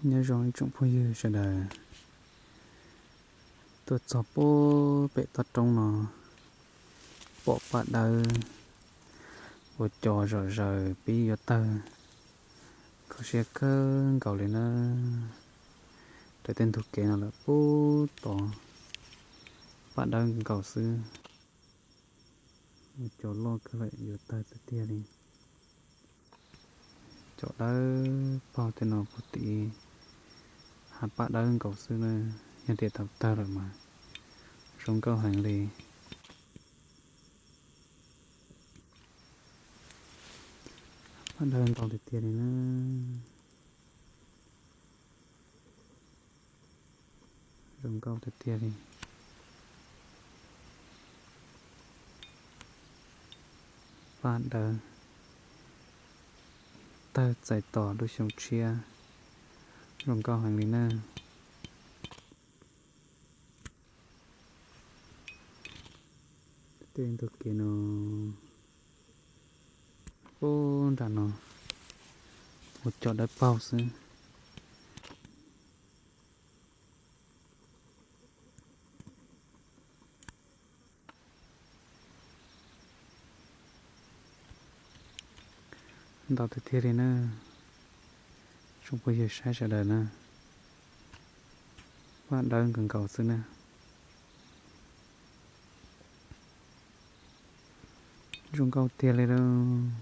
Nyob zoo ib tsoom phooj ywg sawv daws, tuaj txog puag pem toj roob no, pom paj dawb ua cov zom zaws pib yuav tawg, kho siab kawg nkaus li na. Raws tej ntug kev no lawm puag tod, paj dawb nkaus xwb, ua cov loj kawg lawm yuav tawg tiag tiag li. Cov dawb paug tej no puag tid, hav paj dawb nkaus xwb na, yog tias tau tawg lawm mas zoo nkauj heev li. Paj dawb ntau tiag tiag li na, zoo nkauj tiag tiag li. Paj dawb tawg txais tos lub xyoo tshiab, zoo nkauj heev li na. Tej ntug kev no, puag nram no, ua cov dawb paug xwb. Ntau tiag tiag li na, tsoom phooj ywg saib sawv daws na, paj dawb nkaus nkaus xwb na. Zoo nkauj tiag li lauj.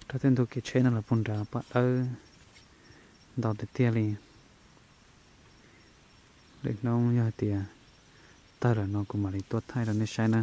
Rau tej ntug kev tsheb no los puag nrad paj dawb ntau tiag tiag li. Lwm hnub yog hais tias tawg lawm no kuv mam li tuaj thaij rau nej saib na.